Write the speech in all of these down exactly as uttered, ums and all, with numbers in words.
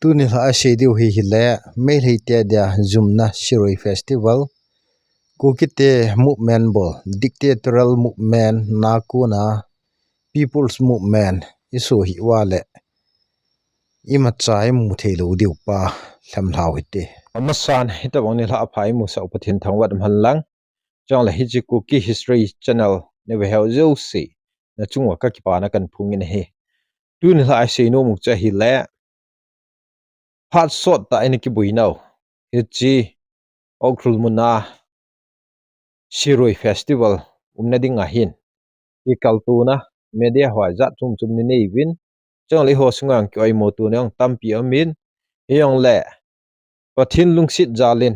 Tuni lha a sei diu hi hile, Meitei te dia jumna Shirui Festival, Kukite movement bol, dictatorial movement, nakuna People's Movement, isu hi uva le, imacha imu thei lou diu pa, lhem lhau hite. Amasan, hitabang nilhah apha imu sah u Pathen thangvah man lang. Chule hiche Kuki History Channel nei ve ho jouse, nachung uva kakipana kahin phong in ahi. Tuni lha a sei nom u chu ahile, phat sot tah a ina kiboi nau, hiche Ukhrul muna Shirui Festival umna ding ahin, kikaltona media ho a jat chom chom nei nei uvin, chule eiho sunga jong ki-oimo tona jong tampi aum in, hijongle Pathen lungset jal in,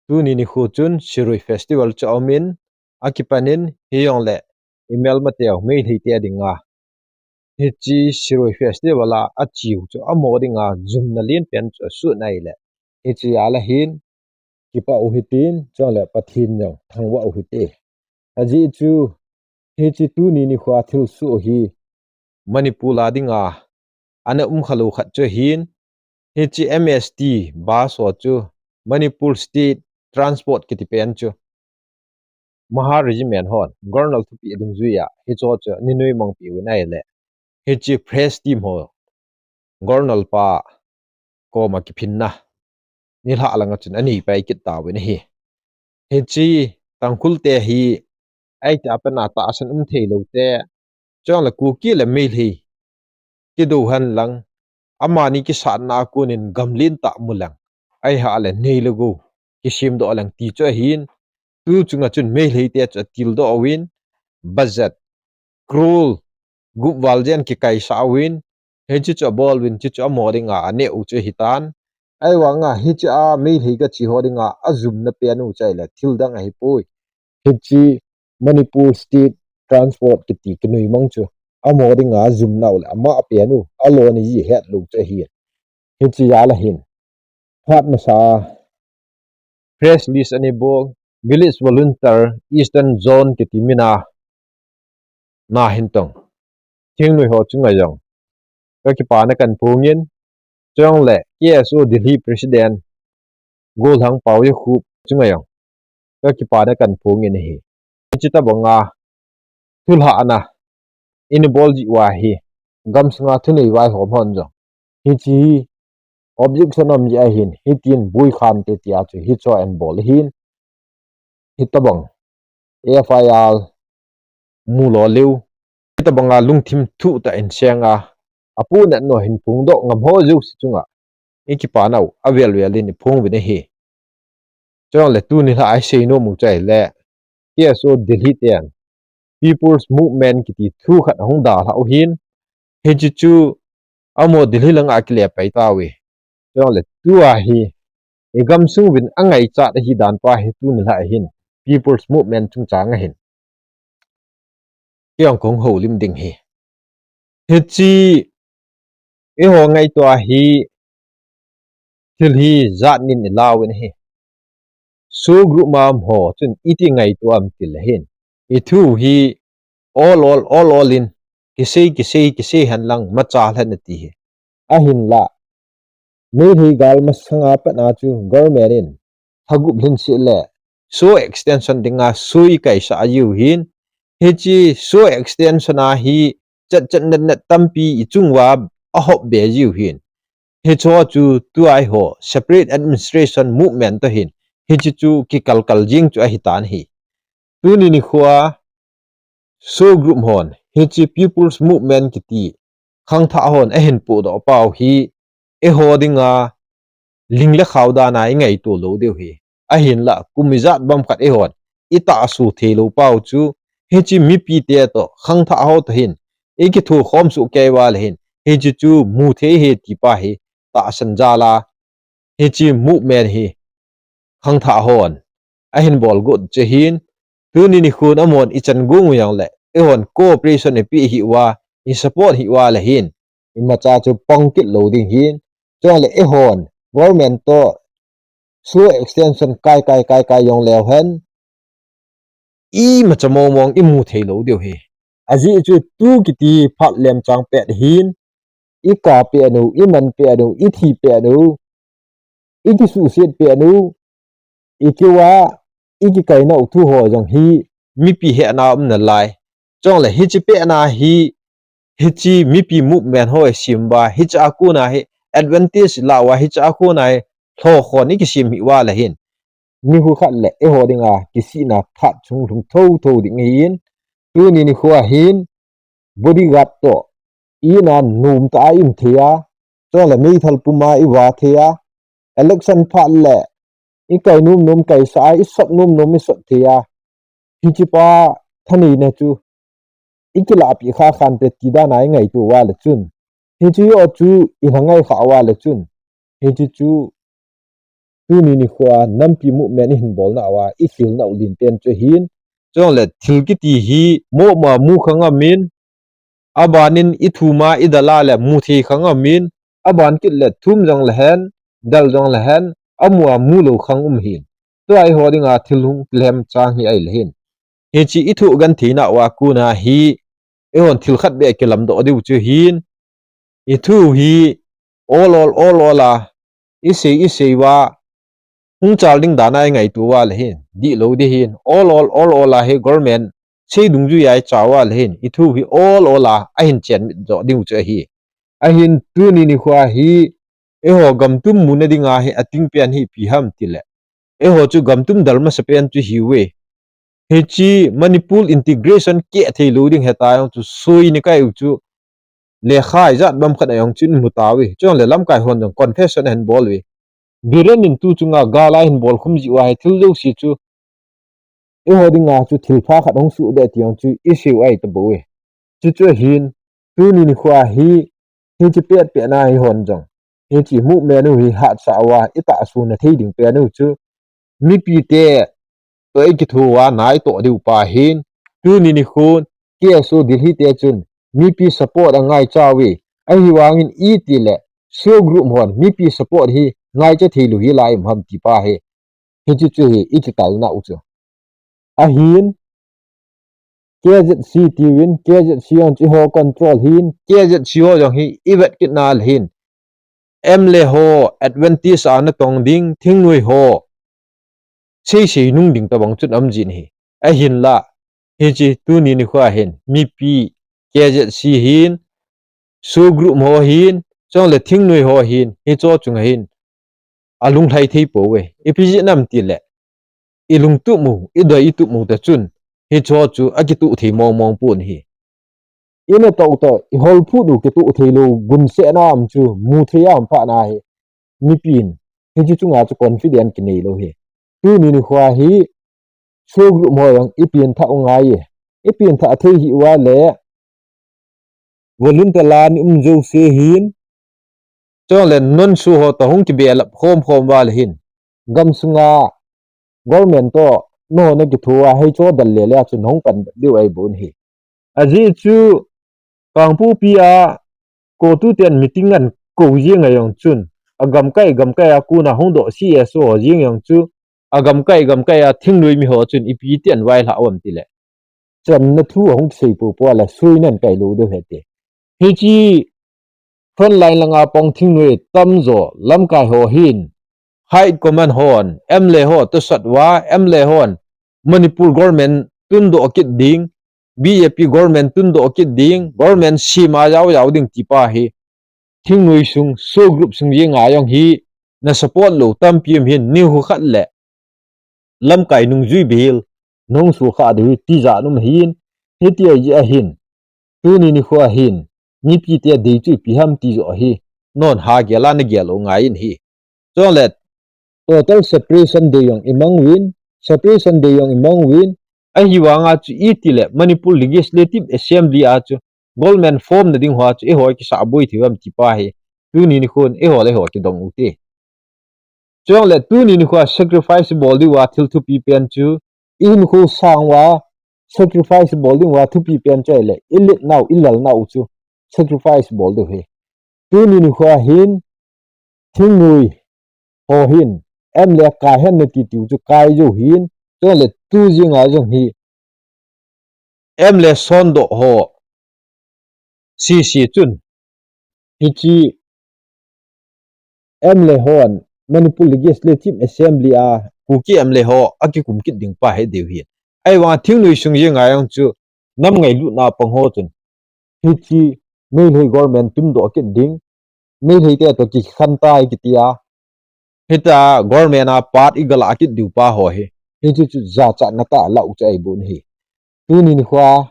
tuni nikho chun Shirui Festival chu aum in, akipan in, hijongle imelmateu Meitei te dinga hiche Shirui Festival a ache u chu amaho dinga jumna lenpen chu asoh in ahile, hiche a la hin kipah u hitin, chule Pathen jong thangvah u hite. Ajeh chu, hiche tuni nikho a thilsoh hi Manipur a dinga ana um khalou khat chu ahin, hiche M S T bus ho chu Manipur State Transport kiti pen chu Mahar Regiment hon Governor thupeh dungjuiya hicheho chu ana nuimang peh uvin ahile, hiche press team ho Governor pa koma kiphinna nilhah langa chun anei pai kit tauvin ahi. Hiche Tangkhul te hi, aitah a pat a tahsan um thei lou te, chule Kuki le Meitei kidou hen lang, amani kisatna a konin gam lentah mu leng, ahile nei le gou kisemdoh leng ti chu ahin, tu chunga chun Meitei te chu atildoh uvin, budget crore gup val jen kikaisah uvin, hiche chu abol uvin, hiche chu amaho dinga aneh u chu ahitan. Ahivanga hiche a Meitei gache ho dinga ajumna pen u chu ahile thil dang ahipoi, hiche Manipur State Transport kiti kinuimang chu amaho dinga ajumna u le ama pen u, alona ji hetlou chu ahin. Hiche a la hin, phat masa press release ana bol, Village Volunteer Eastern Zone kiti mina, na hin tong, thingnoi ho chunga jong kakipana kahin phong in, chule K S O Delhi President Golhang Paoyakhup chunga jong kakipana kahin phong in ahi. Hiche tabanga thulhahna ina bol jeh uva hi, gamsunga thunei vaihom hon jong hiche hi objection um jeh ahin, hitin boikhante tia chu hicheho ahin bol ahin. Hitabang F I R mu lou leu, hitabanga lungthim thuh tah in senga, apohnat nau hin phongdoh ngam ho jouse chunga ikipanau avel vel in iphong uvin ahi. Chule tuni lha a isei nom u chu ahile, K S O Delhi ten People's Movement kiti thu khat ahung dalhah u ahin, hiche chu amaho Delhi langa akile pai tauve. Chule tua hi igamsung uvin angaichat ahi dan pa hi tuni lha a hin People's Movement chungchang a hin kei jong kahung houlim ding ahi. Hiche eiho ngaito a hi thil hi jat nin ilauvin ahi. SoO group ma um ho chun iti ngaito am tile hin, ithu hi ol ol ol ol in kisei kisei kisei hen lang imacha lhon ati hi. Ahinla, Meitei gal masanga pat a chu government in lha gup lhin seh le SoO extension dinga SoO ikaisah jiu hin, hiche SoO extension a hi chat chat nat nat tampi ichung uva ahop be jiu hin, hicheho chu tua eiho separate administration movement toh hin hiche chu kikal kal jing chu ahitan ahi. Tuni nikho a SoO group hon hiche People's Movement kiti khangthah hon ahin pohdoh pau hi eiho dinga ling le khao dan a ingaito lou diu ahi. Ahinla kum ijat bang khat eihon itahsa thei lou pau chu hiche mipite toh khangthah ho toh hin ikithokhom soh kei uva le hin hiche chu mu thei ahi ti pa hi tahsan jal a hiche movement hi khangthah hon ahin bol got chu ahin, tuni nikhon amahon ichan gong u jongle eihon cooperation ipeh hih uva, isupport hih uva le hin imacha chu pang kit lou ding ahin, chule eihon government toh SoO extension kai kai kai kai jong leu hen imacha mong mong imu thei lou diu ahi. Ajeh chu tu kiti phat lemchang pet hin i kap peh u, i man peh u, i thi peh u, i kisuhset peh u, i keu a, i kikaina u thu ho jong hi mipi hehna um nalai. Chule hiche pehna hi, hiche mipi movement ho i sem uva, hiche a kona hi advantage la uva, hiche a kona hi lhokhon i kisem hih uva le hin, nikho khat le eiho dinga kisihna phat chung lhung thotho ding ahin, tuni nikho a hin bodyguard toh ina nom tah a i um thei a, chule meithal pum a i va thei a, election phat le i kai nom nom kaisah a, i sot nom nom i sot thei a, hiche pa thaneina chu i kilahpeh kha khante ti dan a i ngaito uva le chun, hiche ho chu i na ngai kha uva le chun, hiche chu tuni nikho a nampi movement i hin bolna uva i khelna u len pen chu ahin, chule thil kiti hi mo ma mu kha ngam in, aban in i thum a i dal a le mu thei kha ngam in, aban kit le thum jong le hen, dal jong le hen, amu a mu lou kha um hin. Tua eiho dinga thil hung kilhem chang hi ahi le hin, hiche i thoh gentheina uva kona hi, eihon thil khat beh kilamdoh diu chu hin, i thu hi ol ol ol ol a i sei i sei uva hung chal ding dan a i ngaito uva le hin, dihlou ding hin, ol ol ol ol a hi government sei dungjui a i chau uva le hin, i thu hi ol ol a ahin chen mit doh diu chu ahi. Ahin tuni nikho a hi eiho gam tum muna dinga hi ating pen hi ipi ham ti le, eiho chu gam tum dal masa pen chu hiuve. Hiche Manipur integration keh thei lou ding heta jong chu sui ni kai u chu, lekha ijat bang khat a jong chu i mu tauve. Chule lamkai hon jong confession ahin bol uve. Biren in tu chunga gal ahin bol khum jeh uva hi thil jouse chu eiho dinga chu thil pha khat hung soh ding ti jong chu i sei u ahi tabouve. Chuchu ahin, tuni nikho a hi, hiche pet pet na hi hon jong, hiche movement u hi hatsah uva i tahsan na thei ding pen u chu, mipite toh i kitho uva na i toh diu pa hin, tuni nikhon K S O Delhi te chun mipi support angaicha uve, ahivangin iti le SoO group hon mipi support hi ngaicha thei lou hi lai um ham ti pa hi, hiche chu hi i kikalna u chu. Ahin, K Z C tiuvin, K Z C hon chu eiho control hin, K Z C ho jong hi i vet kit na le hin, M L A ho advantage a na tong ding, thingnoi ho sei sei nung ding tabang chun um jin ahi. Ahinla, hiche tuni nikho a hin, mipi K Z C hin, SoO group ho hin, chule thingnoi ho hin, hicho chunga hin alunglhai thei pouve. Ipi jeh ham ti le, i lungtup u, i doi i tup u te chun, hicho chu akituh thei mong mong pon ahi. I natoh toh, i holphut u kituh thei lou gunsetna um chu mu thei a um phat na hi, mipin hiche chunga chu confident kinei lou ahi. Tuni nikho a hi SoO group ho jong i pengthah u ngai e. I pengthah thei hih uva le, volunteer la ni um jouse hin, chule non SoO ho toh hung kibelap khom khom uva le hin, gamsunga government toh nangho na kitho a hicho dal le le a chu nahung pan diu ahi bon ahi. Ajeh chu Kangpokpi a CoTU ten meeting ahin kou jeng a jong chun, agamkai gamkai a kona hung doh C S O ho jeng jong chu, agamkai gamkai a thingnoi mi ho chun ipi tin vailhah u ham ti le, chamna thu ahung kisei popo a le sui nan kai lou diu ahi ti. Hiche frontline langa pang thingnoi tamjo lamkai ho hin, High Command hon, M L A ho tosot uva, M L A hon Manipur government tundoh kit ding, B J P government tundoh kit ding, government sem a jao jao ding ti pa hi, thingnoi sung, SoO group sung jeng a jong hi, na support lou tampi um hin, nikho khat le lamkai nungjui bel nahung suhkhah diu hi tijat um ahin, hiti ahi jeh ahin, tuni nikho a hin, mipite dei chu ipi ham ti joh hi, nangho ha gel a na gel u ngai in ahi. Chule total separation day jong i mang uvin, separation day jong i mang uvin, ahivanga chu iti le Manipur Legislative Assembly a chu government form na ding hoa chu eiho kisah boi thei u ham ti pa hi, tuni nikhon eiho le eiho kidong u te. Chule tuni nikho a sacrifice bol diu a thil thupi pen chu, i hinkho sang uva sacrifice bol diu a thupi pen chu ahile, i letnau, i lalnau chu sacrifice bol diu ahi. Tuni nikho a hin, thingnoi ho hin, M L A kai hen nati tiu chu kai jou hin, chule tu jing a jong hi, M L A sondoh ho, C C chun, Hiche M L A hon Manipur Legislative Assembly a Kuki M L A ho akikum kit ding pa hi diu hi. Ahivang thingnoi sung jeng a jong chu nam ngailutna pang ho chun hiche Meitei government tumdoh kit ding, Meitei te toh kikhen tai kiti a, hitia government a part iga lah kit diu pa ho hi, hiche chu jachatna tah lah u chu ahi bou ahi. Tuni nikho a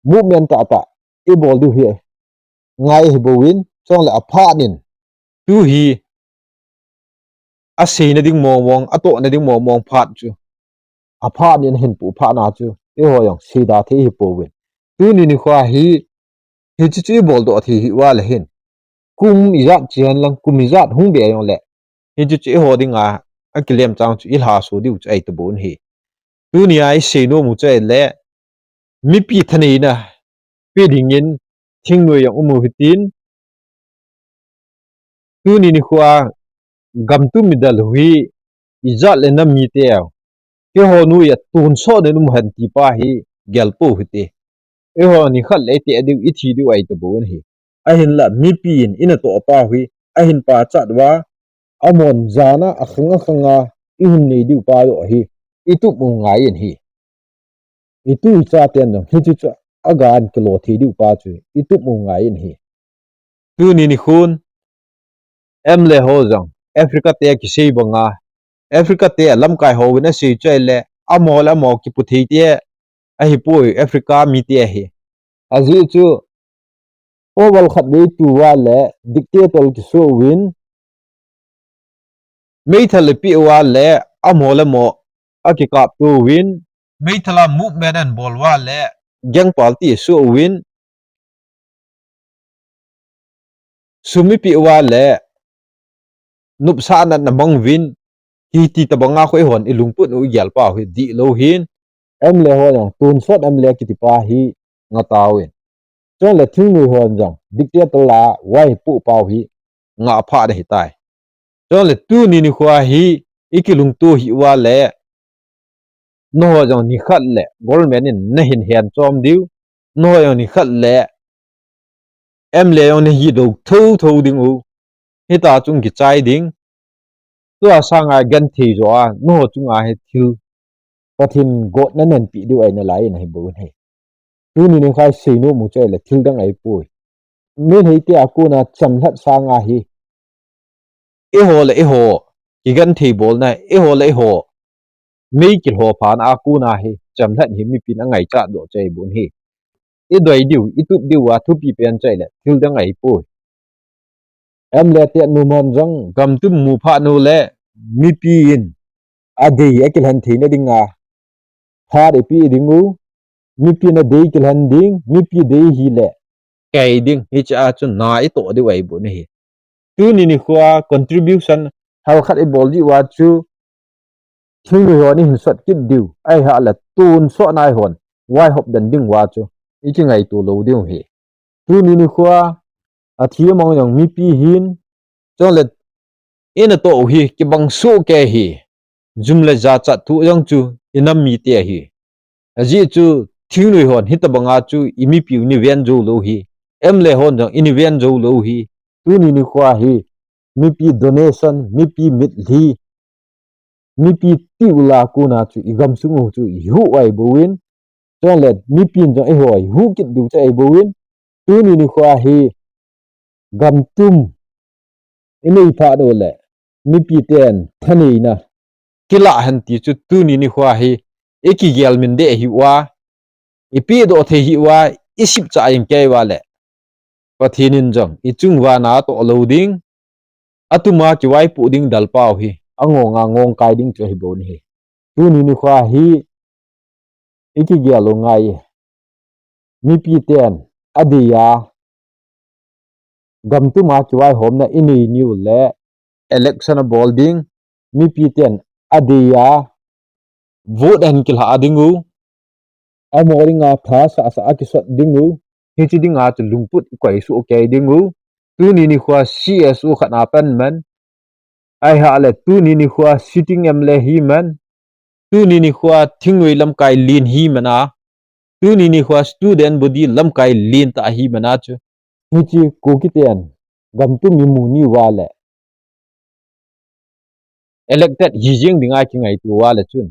movement tahtah ibol diu hi ngai ahi bouvin, chule aphat in tu hi aseina ding mong mong, atohna ding mong mong phat chu, aphat in ahin poh phat na chu eiho jong seida thei ahi pouvin. Tuni nikho a hi, hiche chu ibol doh thei hih uva le hin, kum ijat che hen lang, kum ijat hung be jongle, hiche chu eiho dinga akilem chang chu ilhaso diu chu ahi tabou ahi. Tunia isei nom u chu ahile, mipi thaneina pe dingin thingnoi jong um u hitin, tuni nikho a gam tum midel u hi ijat le nam mite, keiho noiya tonsot in um hen ti pa hi gel pou hite. Eiho nikhat le iteh diu, ithi diu ahi tabou ahi. Ahinla mipi in ina toh pa u hi ahin pachat uva, amahon jana akhang akhanga ihung nei diu pa joh hi itup u ngai in ahi. Itu icha ten jong hiche chu aga in kilo thei diu pa chu itup u ngai in ahi. Tuni nikhon M L A ho jong Africa te kisei banga, Africa te lamkai hon asei chu ahile, amaho le amaho kipu thei te ahipoi, Africa mite ahi. Ajeh chu, over khatvei tu uva le dictator kisoh uvin, meithal ipeh uva le amaho le amaho akikapto uvin, meithal a movement anabol uva le gang party asoh uvin, sum ipeh uva le nopsahna ana mang uvin, hiti tobanga khu eihon ilungput u igel pau hi dihlou ahin. M L A ho jong tonsot M L A kitipa hi ngah tauvin, chule thingnoi hon jong dictator la a vaipoh pau hi ngah phat ahitai. Chule tuni nikho hi ikilungto hih uva le, nangho jong nikhat le government in nahin henchom diu, nangho jong nikhat le M L A jong nahi dou thotho diu, hitia chung kichai ding. Tua sanga genthei joh a nangho chunga hi thil, Pathen gotna nanpeh diu ahi nalai in ahibou ahi. Tuni nikho a isei nom u chu ahile thildang ahipoi. Meitei te a kona chamlhat sanga hi, eiho le eiho kigenthei bolna, eiho le eiho mei kilhophana a kona hi chamlhat hi mipin angaichat doh chu ahibou ahi. Idoi diu, itup diu a thupi pen chu ahile thildang ahipoi. M L A te numan jong gam tum mu phat nu le mipi in adei akilhen theina dinga phat ipeh dingu, mipi in adei kilhen ding, mipi dei hile kai ding, hichea chu na itoh diu ahibou ahi. Tuni nikho a contribution halkhat ibol diu a chu, thingnoi hon ihin sot kit diu ahile tonsot nai hon vaihop den diu a chu ikingaito lou diu ahi. Tuni nikho a athi mang jong mipi ahin, chule inatoh u hi kibang sohkei ahi. Jum le jachat thu jong chu inam mite ahi. Ajeh chu thingnoi hon hitobanga chu imipiu nei ven joulou ahi. M L A hon jong inei ven joulou ahi. Tuni nikho a hi mipi donation, mipi mitlhi, mipi tiula kona chu igamsung u chu ihuh u ahibouvin, chule mipin jong eiho ihuh kit diu chu ahibouvin, tuni nikho a hi gam tum inei phat u le mipi ten thaneina kilah hen ti chu tuni nikho a hi ikigel min deh ahiuva, ipehdoh thei ahiuva, isipcha jeng kei uva le, Pathen in jong ichung uva na atoh lou ding, atuma kivaipoh ding dalpau hi angonga ngongkai ding chu ahibou ahi. Tuni nikho a hi ikigel u ngai e. Mipi ten adei a gam tuma kivaihomna inei niu le election abol ding, mipi ten adei a vote ahin kilhah dingu, amaho dinga pha sahsah a kisot dingu, hiche dinga chu lungput ikoi sohkei dingu. Tuni nikho a C S O khat na pan man, ahile tuni nikho a sitting M L A hi man, tuni nikho a thingnoi lamkai len hi man a, tuni nikho a student body lamkai len tah hi man a chu, hiche Kuki ten gamtum imu ni uva le, elected hijing dinga kingaito uva le chun,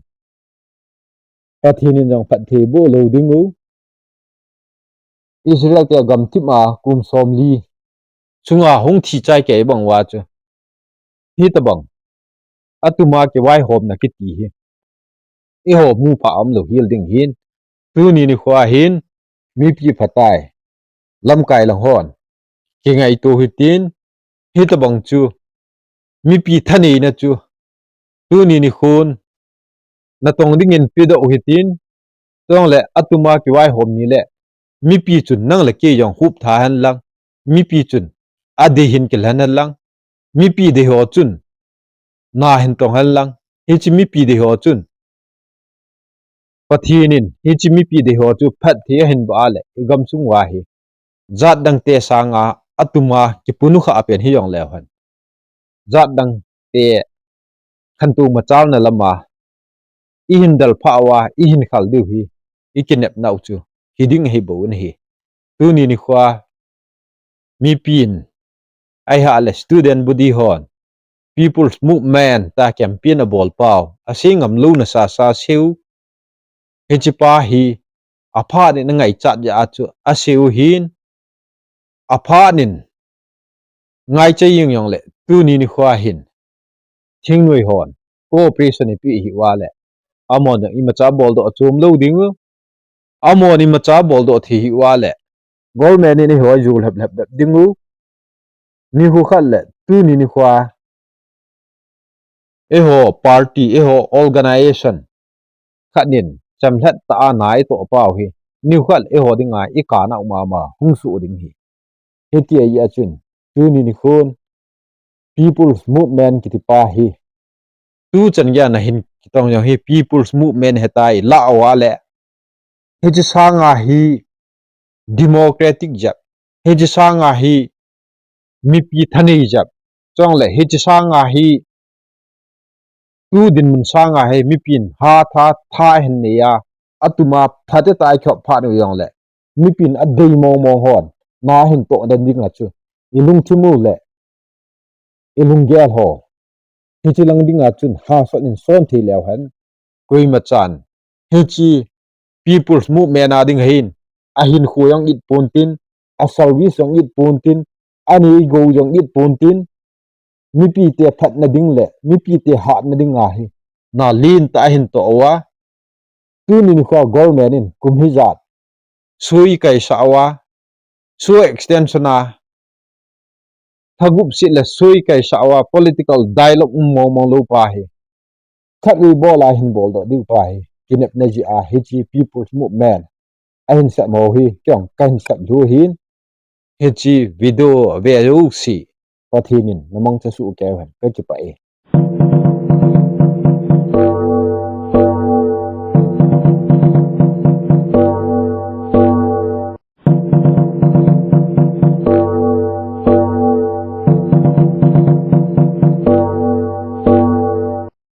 Pathen in jong phatthei boh lou ding u. Israel te gamtum a kum somli sunga hung thi chai kei bang uva chu, hitobang atuma kivaihomna kiti hi eiho mu pha umlou hel ding ahin, tuni nikho hin mipi phatai, lamkai lang hon kingaito hitin, hitobang chu mipi thaneina chu tuni nikhon natong dingin pedoh u hitin, chule atuma kivaihom ni le, mipi chun nang le kei jong hup tha hen lang, mipi chun adei hin kilhen hen lang, mipi deiho chun na hin tong hen lang, hiche mipi deiho chun Pathen in hiche mipi deiho chu phatthei ahin boh a le, igamsung uva hi jat dangte sanga atuma kipunu kha apen hijongleu hen, jat dangte khantou machalna lama ihin delphah uva, ihin khal diu hi, ikinepnau chu hiding ahibou in ahi. Tuni nikho mipin, ahileh student body hon People's Movement tia campaign abol pau, asei ngamlouna sasa seu, hichepa hi aphat in angaichat jeh a chu asei u hin, aphat in ngaicha jeng jongle, tuni nikho hin thingnoi hon cooperation ipeh hih uva le, amahon jong imacha boldoh achom lou ding u, amahon imacha boldoh thei hih uva le, government in eiho ajou lhep lhep bep ding u. Nikho khat le tuni nikho eiho party, eiho organisation khat in chemlhat tah a na itoh pau hi, nikho khat eiho dinga ikanau mama hung soh ding ahi. Hiti ahi a chun, tuni nikhon People's Movement kitipa hi, tuchan geiya nahin kitong jong hi People's Movement ahitai ilah uva le, hiche sanga hi democratic jep, hiche sanga hi mipi thanei jep, chule hiche sanga hi tu dinmun sanga hi mipin hatah tha ahin nei a, atuma phatechan eikhop phat u jongle, mipin adei mong mong hon na ahin toh den dinga chu ilungthim u le ilunggel ho, hiche lang dinga chun hasot in son thei leu hen. Koimachan hiche People's Movement a ding hin ahinkho jong it pontin, aservice jong it pontin, aneigou jong it pontin, mipite phatna ding le mipite hatna dinga hi na lentah ahin toh uva, tuni nikho government in kum hijat soi kaisah uva, soi extension a, thagup set le soi kaisah uva political dialogue um mong mong lou pa hi, khatvei bol a hin boldoh diu pa hi kinepna jeh a hiche People's Movement ahin sep ho hi kei jong kahin sep lhu ahin, hiche video ve jouse Pathen in namangcha soh keiyu hen, kakipah e.